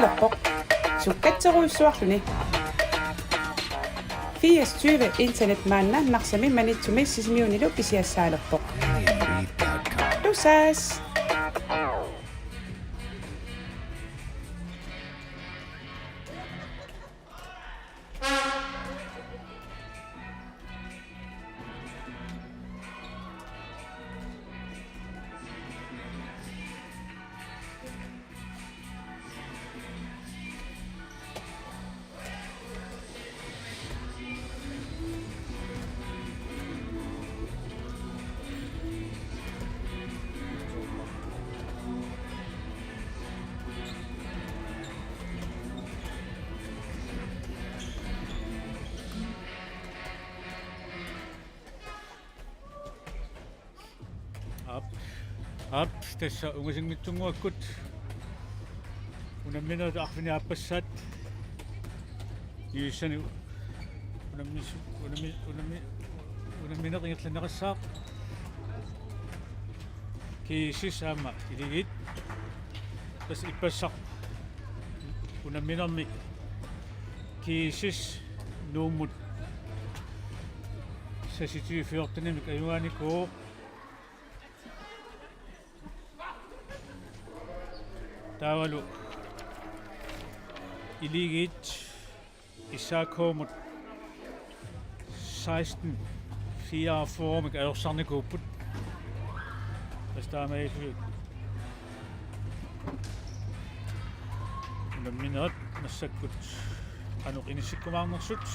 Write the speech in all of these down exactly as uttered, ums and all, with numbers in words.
Lerpoq. Sukkatserujussuarluni. Firs tyve internet maanna Narsami, Maniitsumi Sisimiunilu pisiassaalerpoq. Tusass! Aap. Aap, tassa ungasinngitsunnguakkut unamminerit arfineq-aappassaat Ilulissani unammis-, unammi-, unammi-, unammineq ingerlanneqassaaq. G S S aamma Iligiit. Tassa ippassaq unamminermi G S S Nuummut seksogtyve fjortenimik ajugaanikuuvoq. Taavalu Iligiit S A K-mut seksten fireogfyrremik ajorsarnikuupput. Tassa taamaalilluni unamminerit massakkut qanoq inissikkumaarnersut.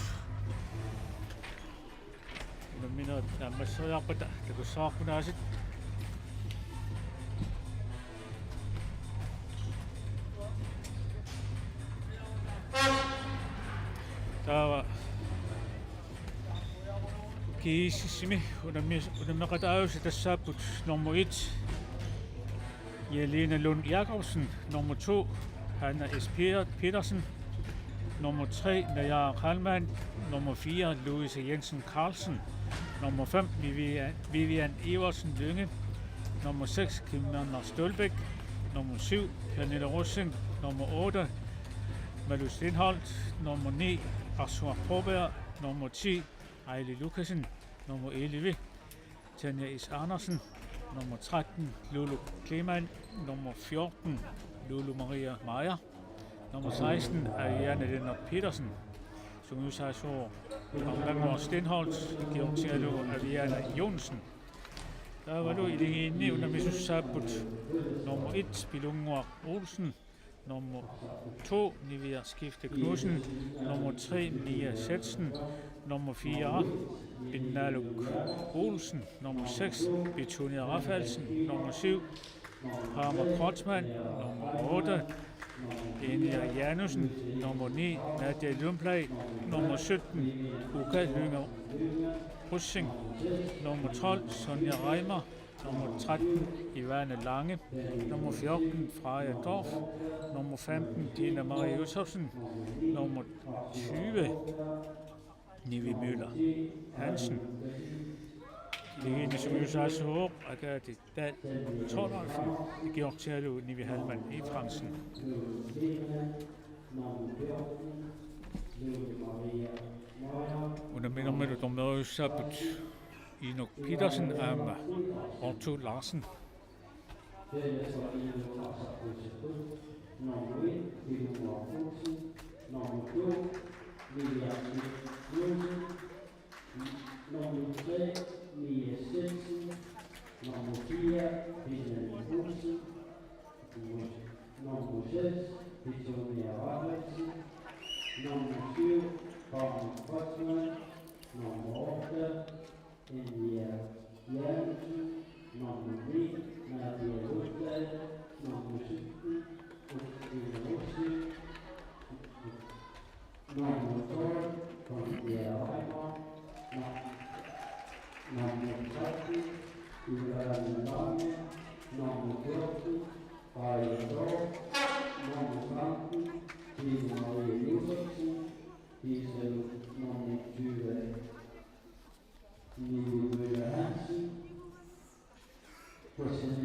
Unamminerit naammasseriarpata takussavarput aasiit. Taava G S S-imi unammi-, unammeqataajusi tassaapput nummer et, Jelena Lund Jakobsen, nummer to, Hanna S. Peter-, Petersen, nummer tre, Naja Kalman, nummer fire, Louise Jensen Carlsen, nummer fem, Vivian, Vivian Iversen Lynge, nummer seks, Kim Werner Stølbæk, nummer syv, Pernille Rosing, nummer otte, Malu Steenholdt, nummer ni, Arsua Broberg, nummer ti, Aili Lukassen, nummer elleve, Tanja S. Andersen, nummer tretten, Lulu Kleemann, nummer fjorten, Lulu Maria Meyer, nummer seksten, Aviane Lennert Petersen, sungiusaasoq Arnannguaq Steenholdt, ikiortigalugu Aviane Johnsen. Taavalu Iligiinni unammisussaapput nummer et, Pilunnguaq Olsen, nummer to, Nivia Skifte Knudsen, nummer tre, Mia Setsen, nummer fire, Pinnaaluk Olsen, nummer seks, Petunia Rafaelsen, nummer syv, Harmer Kreutzmann, nummer otte, Enia Janussen, nummer ni, Nadia Lundblad, nummer sytten, Uka Lynge Rosing, nummer tolv, Sonja Reimer, nummer tretten, Ivana Lange, nummer fjorten, Freja Dorf, nummer femten, Dina Marie Josefsen, nummer tyve, Nivi Møller Hansen. Iligiinni sungiusaasoq Agathe Dahl Thorleifsen, ikiortigalugu Nivi Hallmann Efraimsen. Unamminermilu dommeriussaapput Inuk Petersen aamma Otto Larsen. Nummer et, Vilmar Olsen. Nummer to, William Olsen. Nummer tre, Mia Svendsen. Nummer fire, Benjamin Olsen. Nummer seks, Victoria Rafaelsen. Nummer syv, Paul Kreutzmann. Nummer otte, Elia Jansen. Nummer ni, Nadia Lundblad. Nummer sytten, Christine Rosing. Nummer tolv, Cornelia Reimer. Nummer tretten, Ivana Lange. Nummer fjorten, Freja Dorf. Nummer femten, Line Marie Josefsen. Diesel nummer tyve, Nivi Møller Hansen.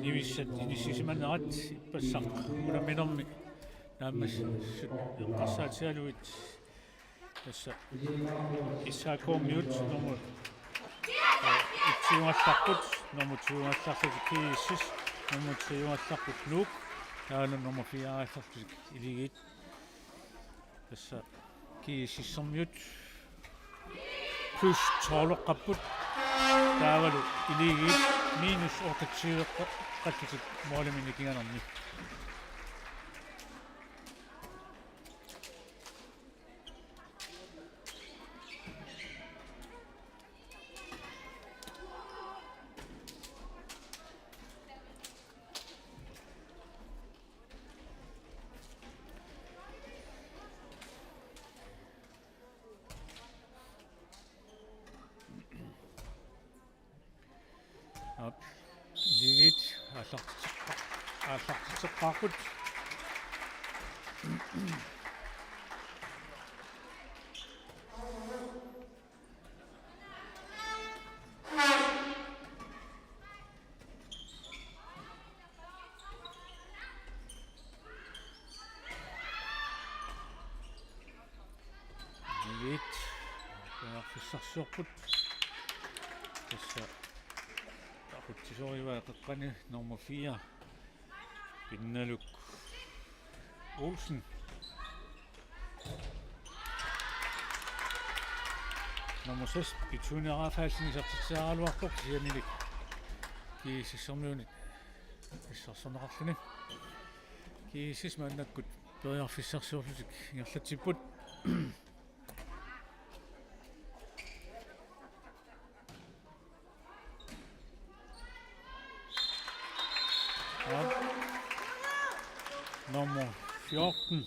Nivissat inissisimanerat ippassaq unamminermi naammassisut eqqarsaatigalugit. Tassa S A K-miut nummer, eh, et-iugallarput, nummer to-ugallarlutik G S S, nummer tre-ugallarput Nuuk, taavalu nummer fire-ugallarlutik Iligiit. Tassa G S S-ermiut plus tolv-eqqapput, taavalu Iligiit minus otteogtyve-eqqallutik målimik nikinganerni. Aap, Iligiit aallartitseqqa-, aallartitseqqaarput. Iligiit periarfissarsiorput. Tassa aqutsisorivaa qeqqani nummer fire, Pinnaluk Olsen. Nummer seks, Petunia Rafaelsen, isertitsigaluarpoq, kisiannili G S S-ermiunit assersorneqarluni. G S S maannakkut periarfissarsiorlutik ingerlatsipput. Aap. Nummer fjorten.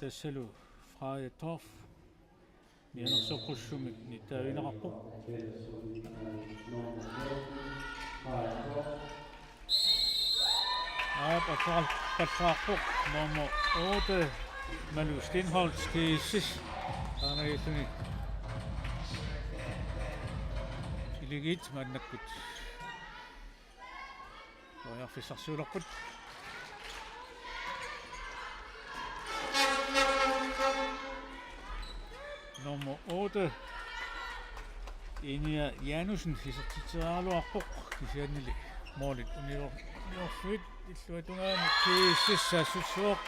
Tassalu Freja Torff. Mianersoqqussummik nittaavigineqarpoq. Aap, atorpallarpoq nummer otte, Malu Steenholdt, G S S. Taamaalilluni Iligiit maannakkut periarfissarsiulerput. Nummer otte, Inia Janussen, isertitsigaluarpoq, kisiannili målit unior-, uniorsuit illuatungaani G S S saassussivoq.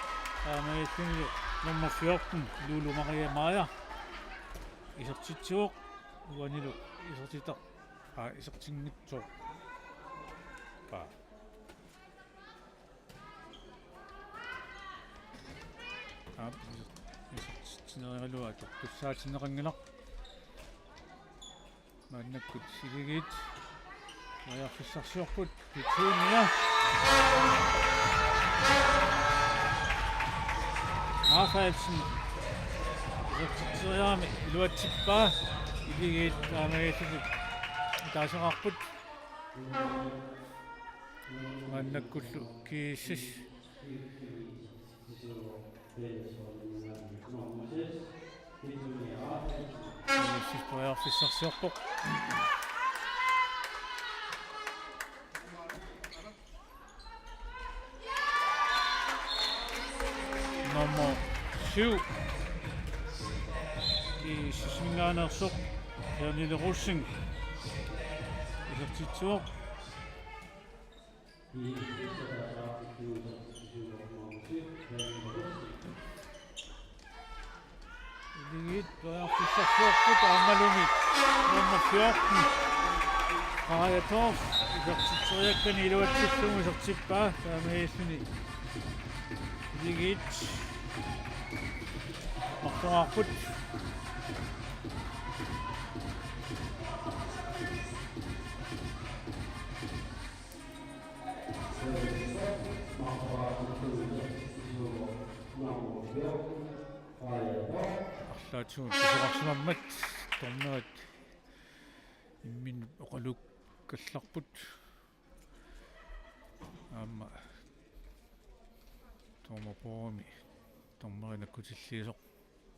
Taamaalilluni nummer fjorten, Lulu Maria Meyer, isertitsivoq. Uanilu isertitaq-, aa, isertinngitsoq. Aa. Aap, isertitsinerigaluaq atortussaatinneqanngilaq. Maannakkut Iligiit periarfissarsiorput, Petunia Rafaelsen isertitseriarami iluatsippaa, Iligiit taamaalilluni ataaseqarput. Maannakkullu G S S G S S periarfissarsiorpoq. Nummer syv, G S S-iminngaanneersoq, Pernille Rosing, isertitsivoq. Iligiit periarfissarsiorput aammalumi nummer fjorten, Freja Torff, isertitseriakkani iluatsillugu isertippaa, taamaalilluni Iligiit marloraarput. Arlaatigut pisoqarsimammat dommerit imminnut oqalukkallarput. Aamma dommerboardimi dommeri nakkutilliisoq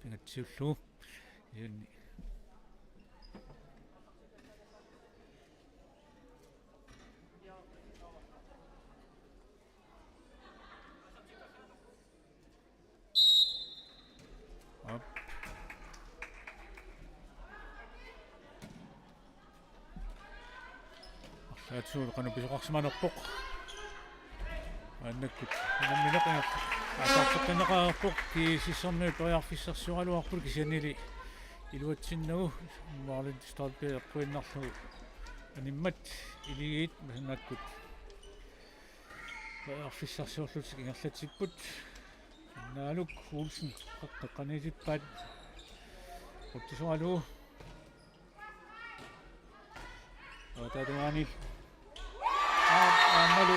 pingatsiullugu. Kisianni Saatsuul qanoq pisoqarsimanerpoq. Maannakkut unammineq aataarteqqinneqareerpoq, GSS-ermiut periarfissarsioraluarput kisiannili iluatsinnagu, Marlin Stolpe eqquinnarlugu animmat. Akuleriit maannakkut periarfissarsiorlutik ingerlatsipput. Naaluk Olsen qeqqaniitippaat. Quttisoralugu. Ataatamaani. Aap, aammalu.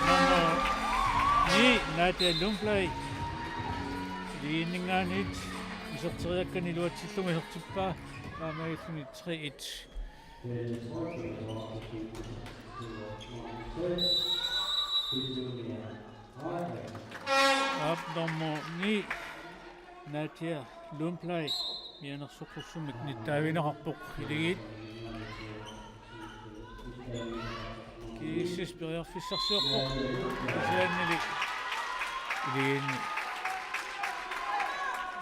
Nummer ni, Nadia Lundblad. Liinningaaniit iserteriakkani iluatsillugu isertippaa. Taamaalilluni tre et. Aap, nummer ni, Nadia Lundblad, mianersoqqussummik nittaavigineqarpoq. Akuleriit. GSS periarfissarsiorpoq. Kisiannili Akuleriinni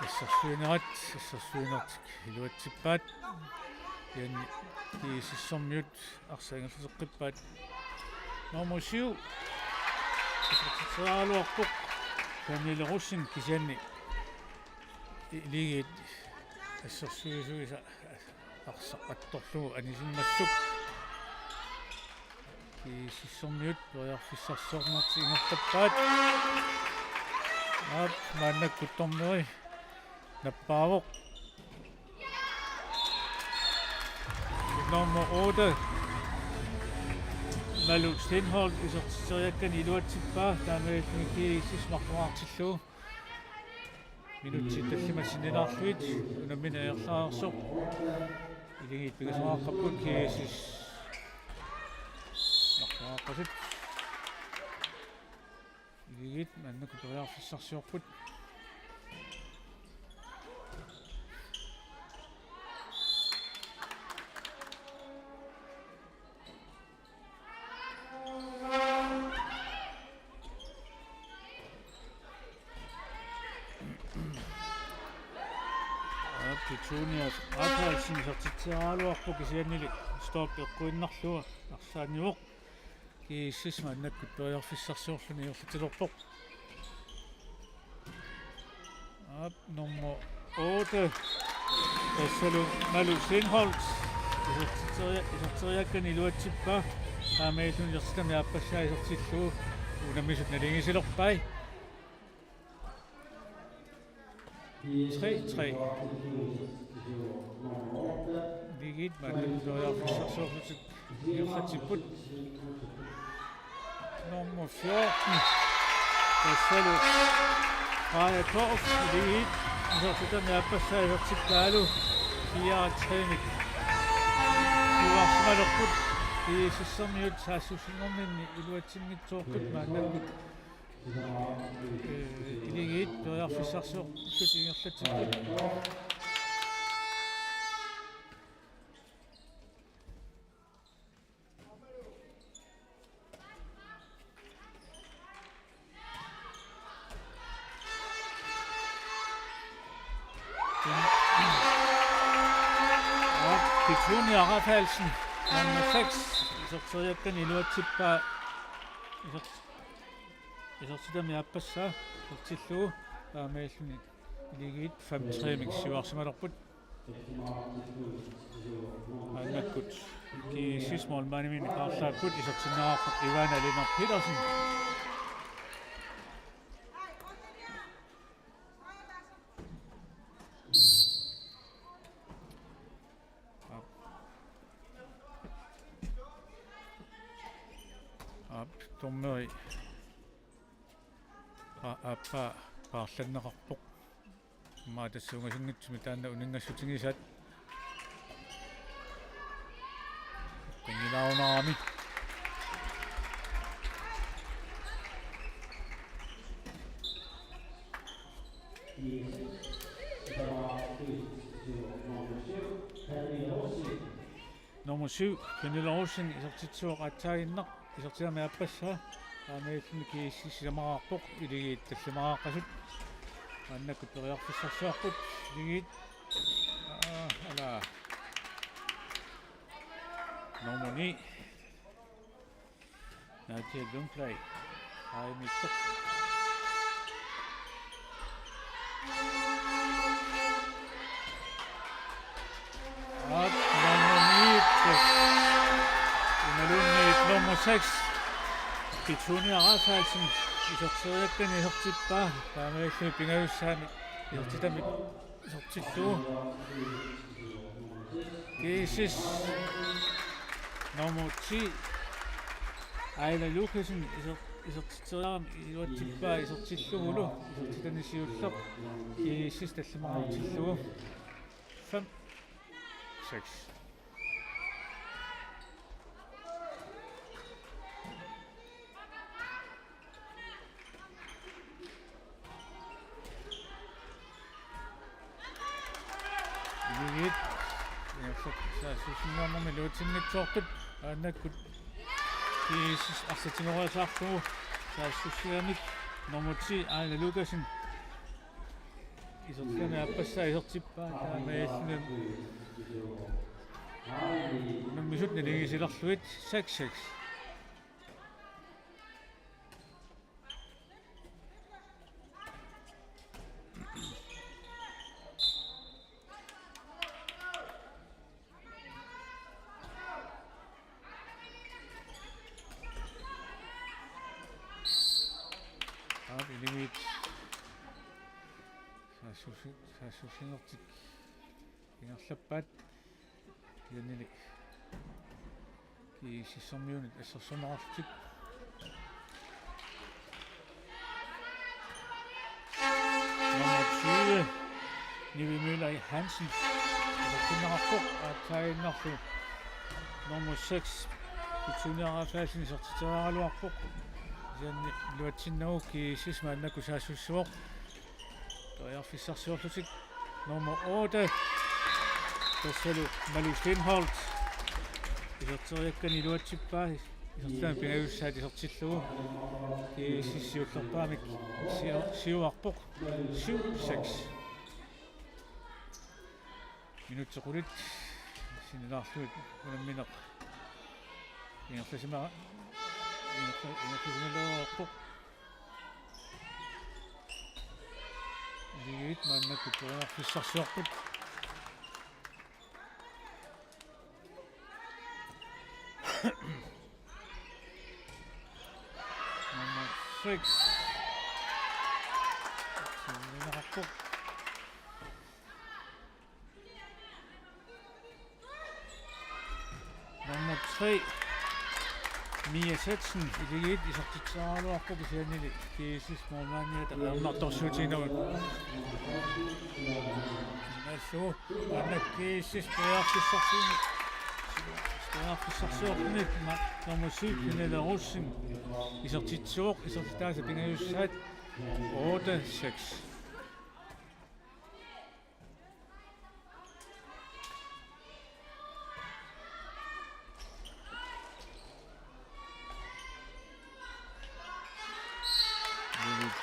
assersuinerat, assersuinertik iluatsippaat. Kisianni GSS-ermiut arsaq ingerlateqqippaat. Nummer syv. Isertitseriaraluarpoq Pernille Rosing, kisianni Akuleriit assersuisuisa arsaq attorlugu anisimmassuk. GSS-ermiut periarfissarsiornertik ingerlappaat. Aap, maannakkut dommeri nappaavoq. Nummer otte, Malu Steenholdt, isertitseriakkani iluatsippaa, taamaalilluni GSS marloriartillugu. Minutsit tallimat sinnilaarlugit unammineq ingerlareersoq. Akuleriit pigisariaqarput, GSS marloriaqqasut. Akuleriit maannakkut periarfissarsiorput. Aap, Petunias Rafaelsen isertitseriaraluarpoq, kisiannili Stolpe eqquinnarlugu arsaannivoq. GSS maannakkut periarfissarsiorluni ingerlatsilerpoq. Aap, nummer otte, tassalu Malu Steenholdt, isertiteria-, iserteriakkani iluatsippaa, taamaalilluni isertitami aappassaa isertillugu unammisut naligiissilerpai. Tre tre. Akuleriit maannakkut periarfissarsiorlutik ingerlatsipput. Nummer fjorten, tassalu Freja Torf, Akuleriit, isertitami aappassaa isertippaalu fire tre-mik siuarsimalerput. GSS-ermiut saassussinerminni iluatsinngitsoorukkit maannakkut Ee, Akuleriit periarfissarsiorlutik ingerlatsipput. Petunias Rafaelsen, nummer seks, iserteriakkani iluatsippaa, isert-, isertitami aappassaa isertillugu, taamaalilluni Akuleriit fem tre-mik siuarsimalerput. Maannakkut GSS målmandiminnit paarlaapput, isertinneqarpoq Ivana Lennert Petersen. Aap. Aap, dommeri. Aa, aappaa paarlanneqarpoq. Immaqa tassa ungasinngitsumik taanna uninngassutigisaat. Qinngilaarunaarami. Nummer syv, Pernille Rosing, isertitsivoq aatsaaginnaq, isertitami aappassaa, taamaalilluni GSS sisamaraarpoq, Akuleriit tallimaraqqasut, maannakkut periarfissarsiorput, Akuleriit, aa, ala. Ni. Nadia Lundblad. Aimikkoq. Aap, nummer ni. Imaluunniit nummer seks. Petunia Rafaelsen. Iserteriakkani isertippaa. Taamaalilluni pingajussaanik isertitamik isertillugu. G S S nummer ti. Aila Lukassen iser-, isertitseriarami iluatsippaa isertillugulu. Isertitani siulleq. G S S tallimanngortillugu. Fem. Seks. Akuleriit. Saassussinermini iluatsinngitsoortut. Maannakkut G S S arsaq tigoriasaarlugu. Saassussinermik nummer ti, Aila Lukassen. Isertitani aappassaa isertippaa. Taamaalilluni unammisut naligiissilerlugit seks seks. Aap, Akuleriit. Saassussi-, saassussinertik ingerlappaat. Kisiannili G S S-ermiunit assersorneqarlutik. Nummer tyve, Nivi Møller Hansen. Isertinneqarpoq, aatsaaginnarlu nummer seks, Petunia Rafaelsen isertitseriaraluarpoq. Kisianni iluatsinnagu G S S maannakkut saassussivoq. Periarfissarsiorlutik nummer otte. Tassalu Malu Steenholdt. Iserteriakkani iluatsippaa. Isertitani pingajussaat isertillugu. G S S siullerpaamik siu-, siuarpoq. Syv seks. Minutsit qulit sinnilaarlugit unammineq ingerlasima-, ingerla-, ingerlasimalluarpoq. Akuleriit maannakkut periarfissarsiorput. Nummer seks. Sinnilaarpoq. Nummer tre, Mia Setsen, Akuleriit isertitseriaraluarpoq kisiannili G S S målmandiata ajornartorsiutigineruvoq. Maannakkut G S S periarfissarsiorluni. Periarfissarsiorluni ma-, nummer syv, Pernille Rosing, isertitsivoq, isertitaasa pingajussaat otte seks.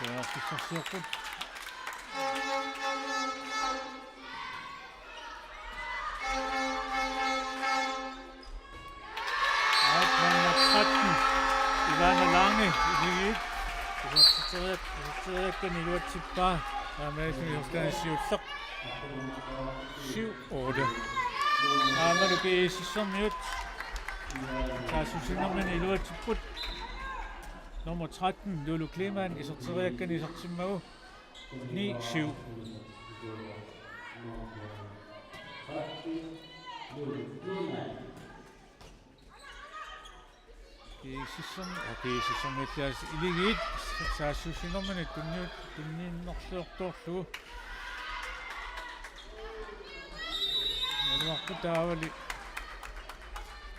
Periarfissarsiorput. Aap, nummer tretten, Ivana Lange, Akuleriit. Isertitseriak-, isertitseriakkani iluatsippaa. Taamaalilluni isertitani siulleq. Syv otte. Aammalu G S S-ermiut saassussinermini iluatsipput. Nummer tretten, Lulu Kleemann, iserteriakkani isertimmagu. Ni syv. G S S-ermi-, aa, G S S-ermiilli Akuleriit saassussinermini tunniut-, tunniunnerluartorlugu. Imaluunniit taavali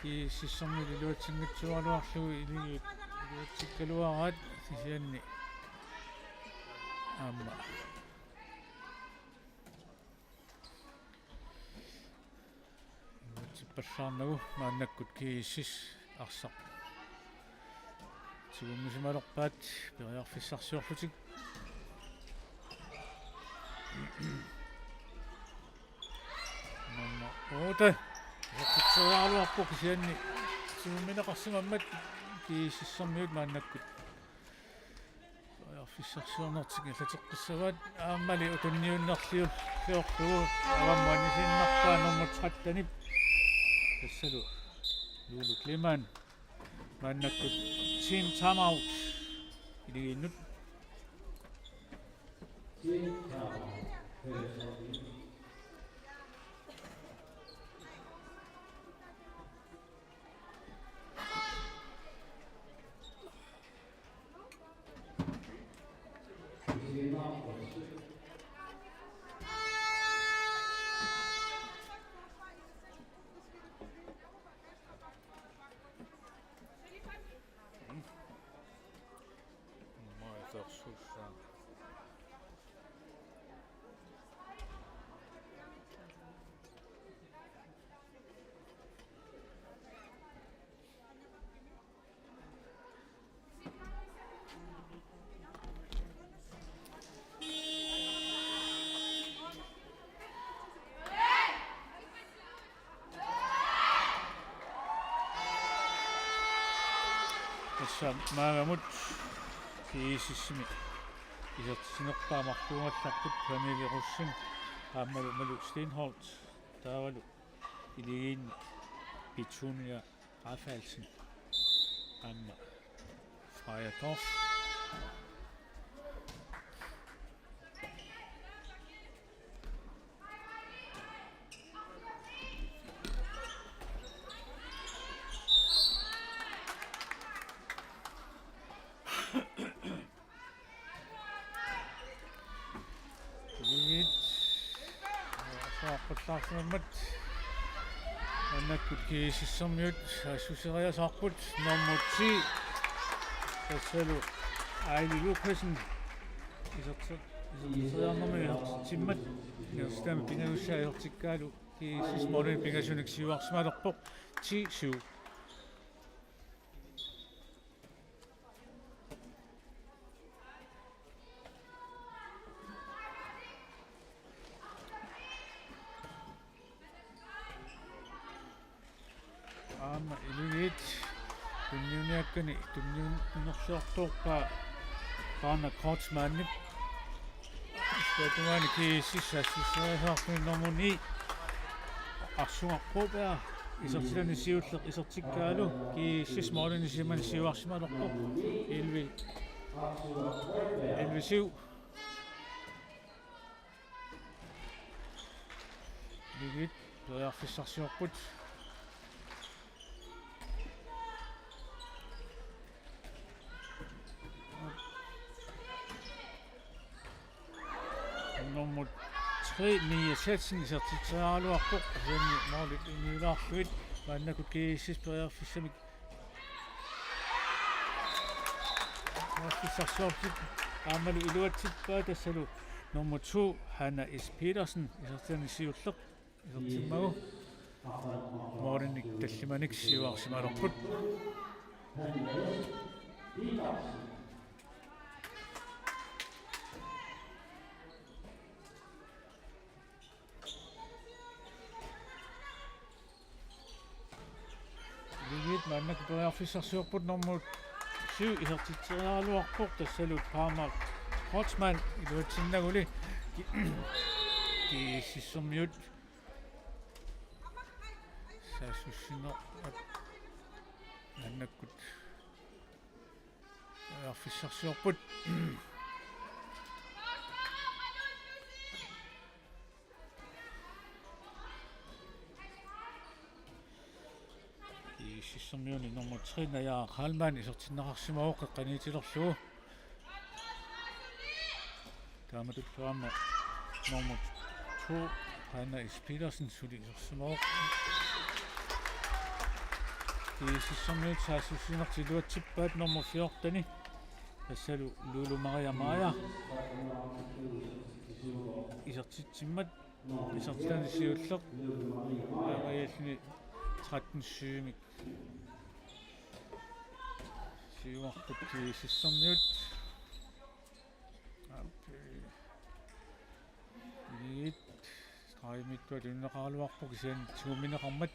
G S S-ermiilli iluatsinngitsoorluarlugu Akuleriit iluatsikkaluaraat kisianni aamma iluatsippallaarnagu maannakkut G S S arsaq tigummisimalerpaat periarfissarsiorlutik. Nummer otte. Isertitseriaraluarpoq kisianni Tiguneqarsimammat GSS-ermiut maannakkut periarfissarsiornertik ingerlateqqissavaat, aammali utunniunnerliulluarlugu avammut anisiinnarpaa nummer tretten-ip. Tassalu Lulu Kleemann. Maannakkut team timeout Iligiinnut. Tassa maannamut GSS-imi isertitsinerpaat marluugallarput Pernille Rosing aammalu Malu Steenholdt, taavalu Iligiinnut Petunia Rafaelsen aamma Freja Dorf. Iligiit. Saaqqullaarsimammat. Maannakkut GSS-ermiut saassusseriasaarput nummer ti. Tassalu Aili Lukassen. Iserti-, isertitseriarnermi isertitsimmat. Isertitami pingajussaa isertikkaalu GSS målinik pingasunik siuarsimalerpoq. Ti syv. Aamma Iligiit tunniunniakkani tunniunnersiortoorpaa Paarna Kreutzmannip. Siatungaani GSS saassusseriasaartuni nummer ni Arsuaq Broberg isertitani siulleq isertikkaalu GSS målinik siumani siuarsimalerpoq. Elleve, elleve syv. Iligiit periarfissarsiorput. Nummer tre, Mia Schätzen, isertitseriaraluarpoq, kisianni målit uniulaarlugit, maannakkut GSS periarfissamik periarfissarsiorput, aammalu iluatsippaat, tassalu nummer to, Hanna S. Petersen, isertitani siulleq isertimmagu målinik tallimanik siuarsimalerput. Iligiit maannakkut periarfissarsiorput, nummer syv isertitseriaraluarpoq, tassalu Paarna Kreutzmann iluatsinnaguli GSS-ermiut saassussinerat maannakkut periarfissarsiorput. GSS-ermiuni nummer tre, Naja Kalman, isertinneqarsimavoq qeqqaniitilerlugu. Taamatullu aamma nummer to, Hanna S. Petersen, suli isersimavoq. GSS-ermiut saassussinertik iluatsippaat nummer fjorten-i. Tassalu Lulu Maria Maja. Isertitsimmat. Isertitani siulleq. Aamma iligiit tretten syv-imik siuarput GSS-ermiut. Aap. Iligiit. Streg-imittuat tunineqaraluarpoq kisianni tigummineqarmat.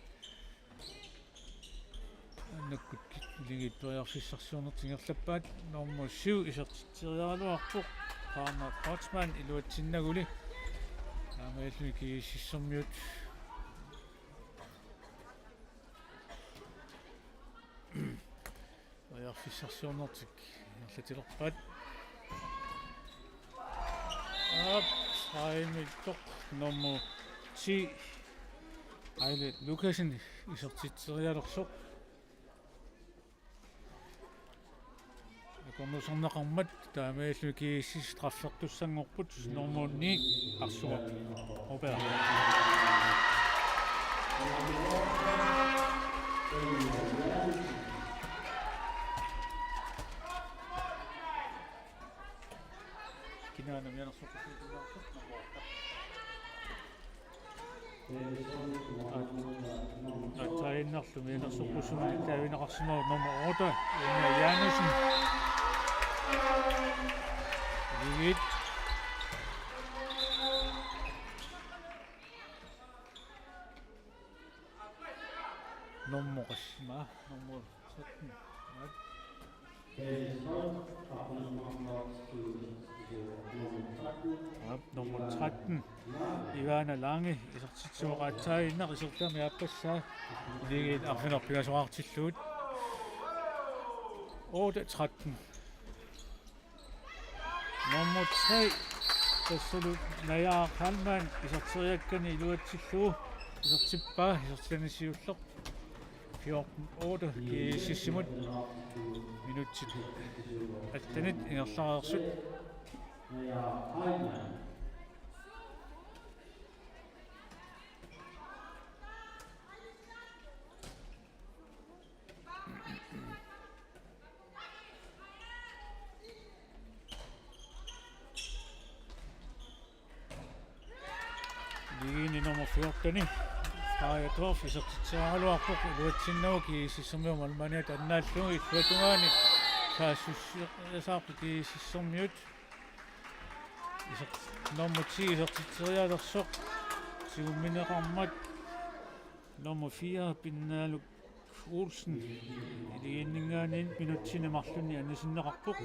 Maannakkut Akuleriit periarfissarsiornertik ingerlappaat, nummer syv isertitseriaraluarpoq, Karma Kreutzmann iluatsinnaguli. Taamaalilluni G S S-ermiut periarfissarsiornertik ingerlatilerpaat. Aap, saamillutik nummer ti, Aile Lukassen isertitserialersoq. Akornuserneqarmat taamaalilluni G S S straffertussanngorput, nummer ni, Arsuaq Broberg. Kinaana mianersoqqussuusimaartoq, nummer otte. Aatsaaginnarlu mianersoqqussummik taavineqarsimavoq nummer otte, Ina Janussen. Akuleriit. Nummer, nummer tretten. Aap, nummer tretten, Ivana Lange, isertitsivoq aatsaaginnaq, isertitami aappassaa Akuleriit arfineq-pingasoqartillugu. Otte tretten. Nummer tre, tassalu Naja Kalman, iserteriakkani iluatsillugu isertippaa, isertitani siulleq. Fjorten otte, G S S-imut minutsit allanit ingerlareersut. Akuleriini nummer fjorten, Freja Torff, isertitseriaraluarpoq, iluatsinnagu G S S-ermiut målmandiata annaallugu, illuatungaani saassussiasaarput G S S-ermiut. Isert-, nummer ti isertitserialersoq, tigummineqarmat nummer fire, Pinnaaluk Olsen, Akuleriinninngaanniit minutsini marlunni anisinneqarpoq.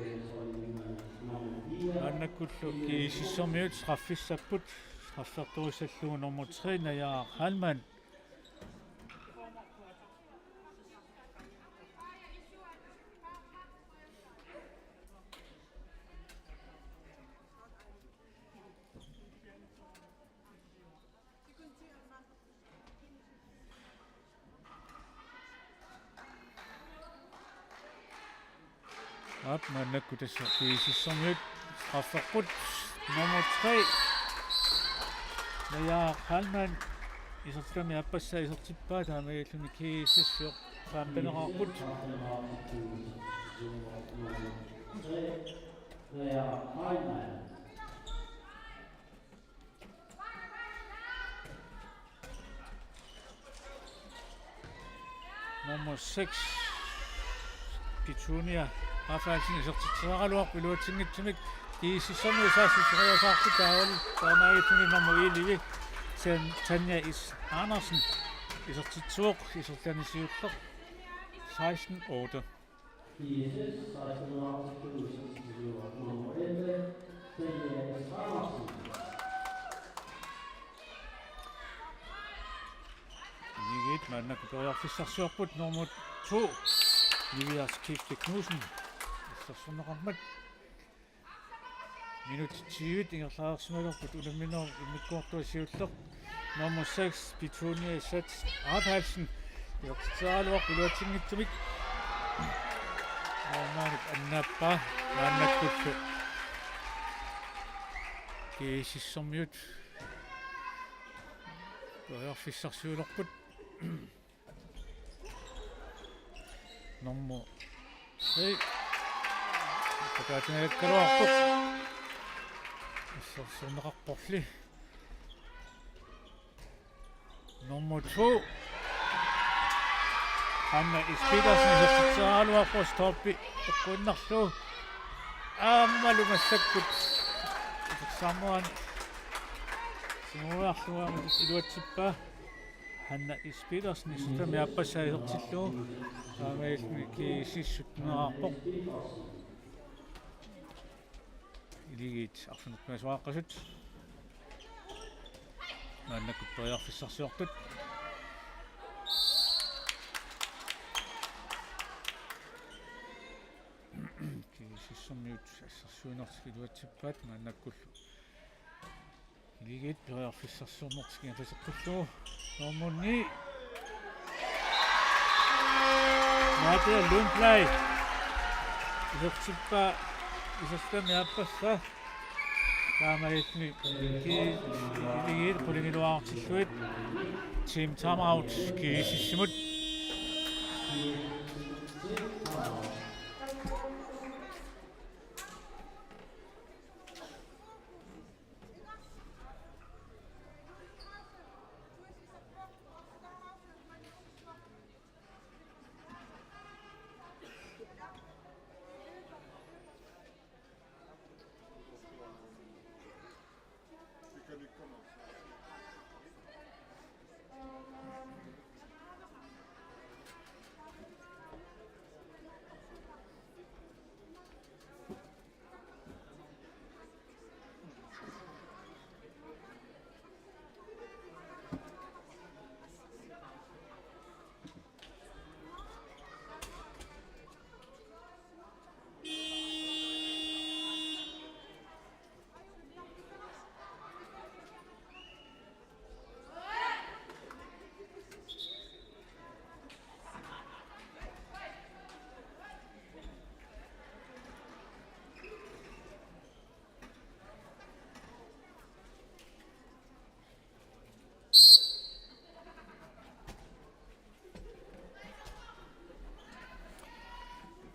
Maannakkullu G S S-ermiut straffissapput, strafferturissallugu nummer tre, Naja Kalman. Aap, maannakkut tassa G S S-ermiut strafferput, nummer tre, Naja Kalman, isertitami aappassaa isertippaa, taamaalilluni G S S fjorten femteneqarput. Nummer seks, Petunia Rafaelsen, isertitseriaraluarpoq iluatsinngitsumik. G S S-ermiut saassusseriasaarput, taavalu taamaalilluni nummer elleve, Tan-, Tanja Is Andersen, isertitsivoq, isertitani siulleq, seksten otte. Akuleriit maannakkut periarfissarsiorput, nummer to, Niviaq Skifte Knudsen, assersorneqarmat. Minutsit tyve ingerlareersimalerput unamminerup immikkoortua siulleq. Nummer seks, Petunia Sats Rafaelsen, isertitseriaraluarpoq iluatsinngitsumik. Aammaanit annaappaa, maannakkullu G S S-ermiut periarfissarsiulerput. Nummer tre. Pakaatigaakkaluarpoq. Assersorneqarporli. Nummer to, Hanna Is Petersen, isertitseriaraluarpoq, stolpe eqquinnarlugu. Aammalu massakkut isersaarnerani simuiarlugu aamma iluatsippaa. Hanna Is Petersen isertitami aappassaa isertillugu. Taamaalilluni GSS syttenerarpoq. Akuleriit arfineq-pingasoqaqqasut. Maannakkut periarfissarsiorput. GSS-ermiut assersuinertik iluatsippaat maannakkullu. Akuleriit periarfissarsiornertik ingerlateqqillugu. Nummer ni. Nadia Lundblad. Isertippaa, isertitami aappassaa. Taamaalilluni Akuleriit qulingiluaartillugit. Team timeout GSS-imut.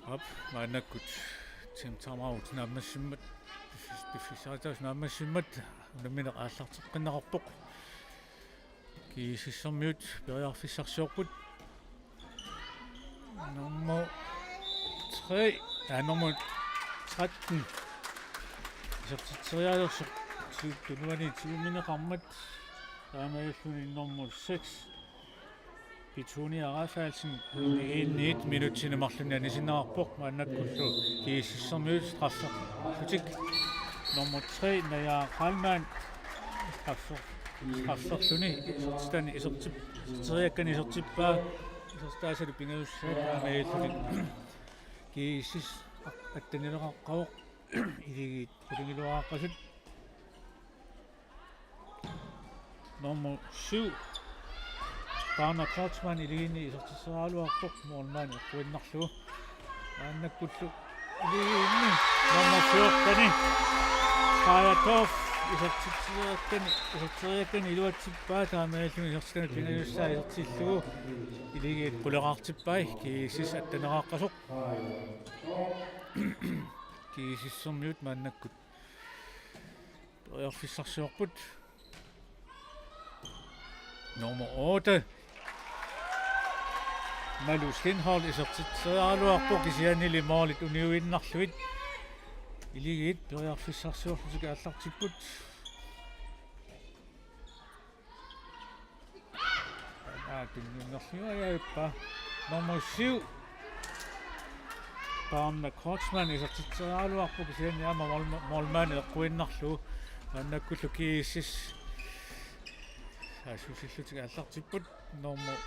Aap, maannakkut team timeout naammassimmat, piffis-, piffissaqartaasoq naammassimmat, unammineq aallarteqqinneqarpoq. GSS-ermiut periarfissarsiorput. Nummer tre, ja, nummer tretten. Isertitserialersoq ti-, tunuani tigummineqarmat. Taamaalilluni nummer seks, Petunia Rafaelsen, iinniit minutsini marlunni anisinneqarpoq, maannakkullu GSS-ermiut strafferlutik. Nummer tre, Naja Heilmann, straffer-, strafferluni isertitani isertip-, iserteriakkani isertippaa, isertitaasalu pingajussaat, taamaalilluni GSS attenileqaqqavoq, Akuleriit qulingiluaqqasut. Nummer syv, Dagmar Kreutzmann, Akuleriinni isertitseriaraluarpoq, målmand eqquinnarlugu. Maannakkullu Akuleriinni nummer fjorten, Kaja Torff, isertitseriakkani, iserteriakkani iluatsippaa, taamaalilluni isertitani pingajussaa isertillugu Akuleriit quleqartippai, GSS atteneraqqasoq. GSS-ermiut maannakkut periarfissarsiorput. Nummer otte, Malu Steenholdt, isertitseriaraluarpoq, kisiannili målit uniuinnarlugit. Akuleriit periarfissarsiorlutik aallartipput. Aa, tunniunnerlugu ajorpaa. Nummer syv, Dagmar Kreutzmann, isertitseriaraluarpoq, kisianni aamma målma-, målmand eqquinnarlugu. Maannakkullu GSS saassussillutik aallartipput. Nummer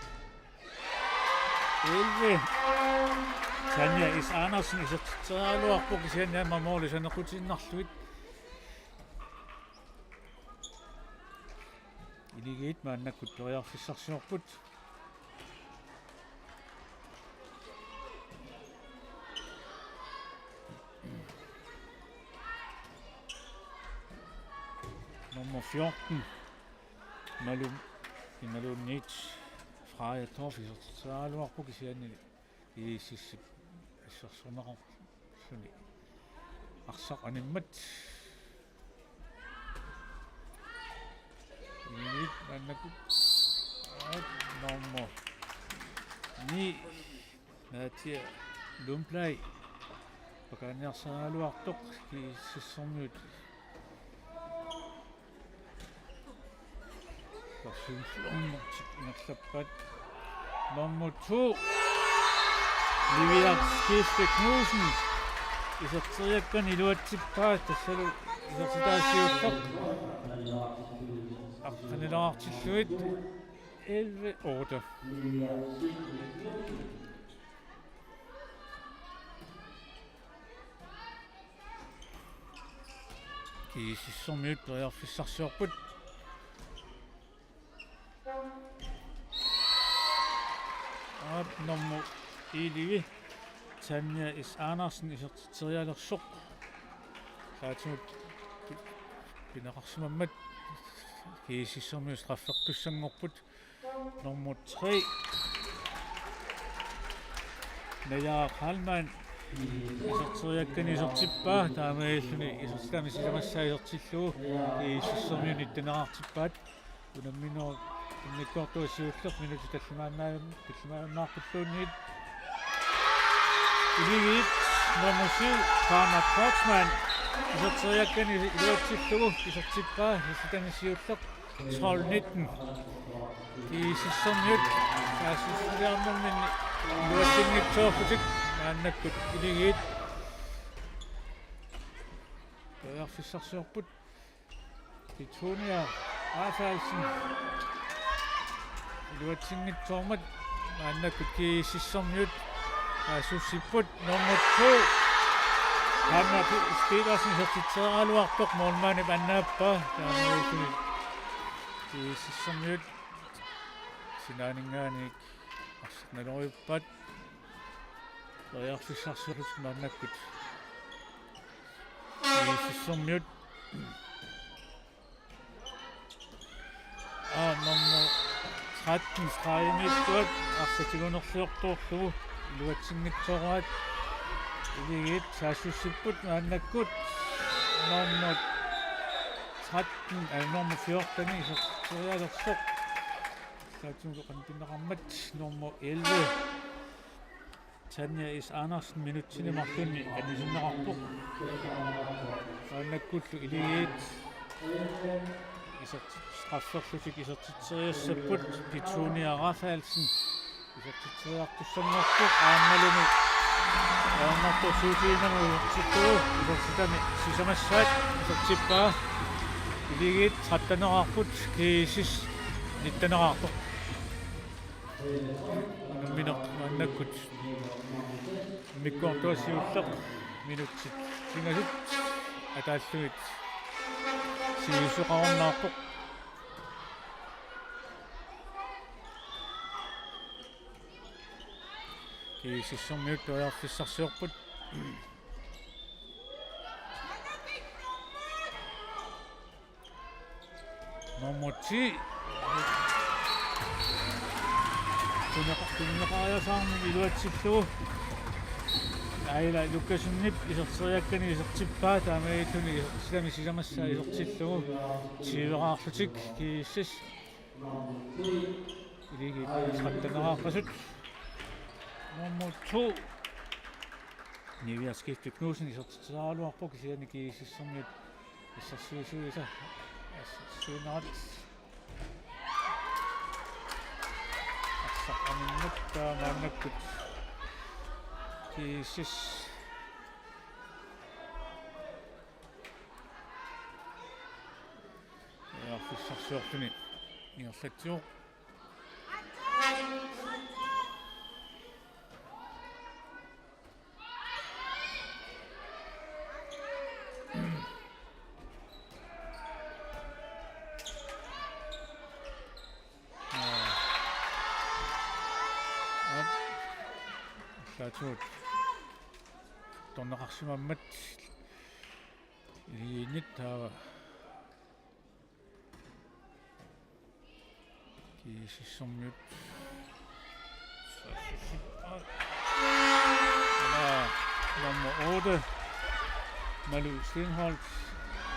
elleve, Tanja Is Andersen, isertitseriaraluarpoq, kisianni aamma målit saneqqutiinnarlugit. Akuleriit maannakkut periarfissarsiorput. Nummer fjorten, Malu, imaluunniit Freja Torff, isertitseriaraluarpoq, kisianni GSS-ip assersorneqarluni arsaq animmat. Akuleriit maannakkut. Aap, nummer ni, Nadia Lundblad, pakaaniarsaraluartoq, GSS-ermiut Siulliornertik ingerlappaat. Nummer to, Livia Skifte Knudsen. Iserteriakkani iluatsippaa, tassalu isertitaa siulleq. Aqqanilaartillugit elleve otte. GSS-ermiut periarfissarsiorput. Aap, nummer elleve, Tanja S. Andersen, isertitserialersoq. Saatsimut pineqarsimammat GSS-ermiut straffertussanngorput. Nummer tre, Naja Kalman. Iserteriakkani isertippaa, taamaalilluni isertitami sisamassaa isertillugu GSS-ermiut nitteneqartippaat. Unamminerup immikkoortua siulleq, minutsit tallimaannaa-, tallimaannaarpulluunniit. Iligiit, nummer syv, Karma Kreutzmann. Iserteriakkani iluatsillugu isertippaa, isertitami siulleq, tolv nitten. GSS-ermiut saassussiliornerminni iluatsinngitsoorlutik maannakkut Iligiit periarfissarsiorput. Petunia Rafaelsen iluatsinngitsoormat maannakkut GSS-ermiut saassussipput. Nummer to, Hanna P-, Petersen, isertitseriaraluartoq, målmandip annaappaa. Taamaalilluni GSS-ermiut sinaaninngaanniit arsaq naloriuppaat. Periarfissarsiorlutik maannakkut GSS-ermiut. Aa, nummer tretten, Strejemiittuat, arsaq tigunerliortoorlugu iluatsinngitsooraat. Iligiit saassussipput maannakkut. Nummer tretten, øh, nummer fjorten, isertitserialersoq. Saatsimut qanoq pineqarmat, nummer elleve, Tanja S. Andersen, minutsini marlunni anisinneqarpoq. Maannakkullu Iligiit isertit-, strafferlutik isertitseriassapput. Petunia Rafaelsen isertitseriartussanngorpoq, aammalumi ajornartorsiutigiinnarlugu isertitami sisamassaat isertippaa. Iligiit tretteneqarput, GSS nitteneqarpoq. Unammineq maannakkut immikkoortua siulleq, minutsit pingasut ataallugit sivisoqarunnaarpoq. GSS-ermiut periarfissarsiorput. Nummer ti. Tunineqa-, tunineqariasaarnermik iluatsillugu Aila Lukassenip iserteriakkani isertippaa, taamaalilluni isertitami sisamassaa isertillugu tyveraarlutik GSS. Iligiit tretteneqarpasut. Nummer to, Nivia Skifte Knudsen, isertitseriaraluarpoq, kisianni GSS-ermiut assersuisuisa, assersuinerat. Arsaq aminnut, taava maannakkut GSS periarfissarsiorluni ingerlatsivoq. Aap. Allaatigut torneqarsimammat Iligiinnit, taava GSS-ermiut. Aa, nummer otte, Malu Steenholdt,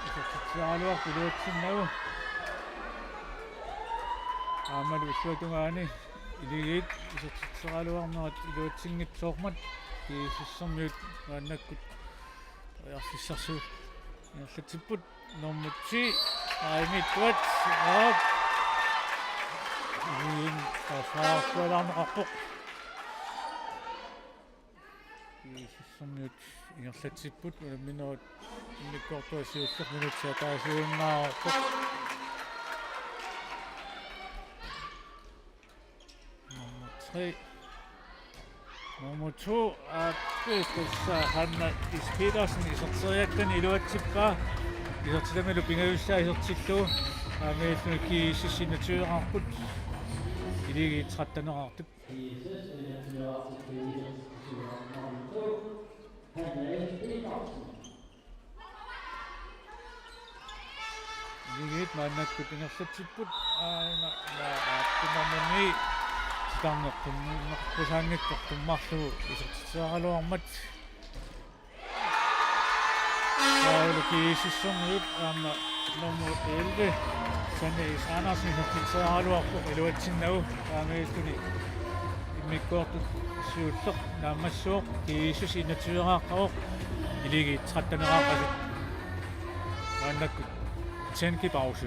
isertitseriaraluarpoq iluatsinnagu. Aammalu illuatungaani Iligiit isertitseriaraluarnerat iluatsinngitsoormat, GSS-ermiut maannakkut periarfissarsiorluni ingerlatsipput. Nummer ti, Aimi Duat, aap, Iin tassaartualaarneqarpoq. GSS-ermiut ingerlatsipput, unamminerup immikkoortua siulleq minutsit ataasiinnaavarput. Nummer tre. Nummer to, aappi, tassa Hanna Is Petersen iserteriakkani iluatsippaa. Isertitamilu pingajussaa isertillugu. Aamma illunik GSS enogtyveqarput. Iligiit tretteneqartut. Iligiit maannakkut ingerlatsipput, aana, aana, aappimamuni titarneq qummerpusaanngitsoq qummarlugu isertitseriaraluarmat. Taavalu GSS-ermiut aamma nummer elleve, Sanne Is Andersen, isertitseriaraluarpoq iluatsinnagu. Taamaalilluni immikkoortoq siulleq naammassivoq, GSS enogtyveqarpoq, Iligiit tretteneqarput. Maannakkut tænkepause.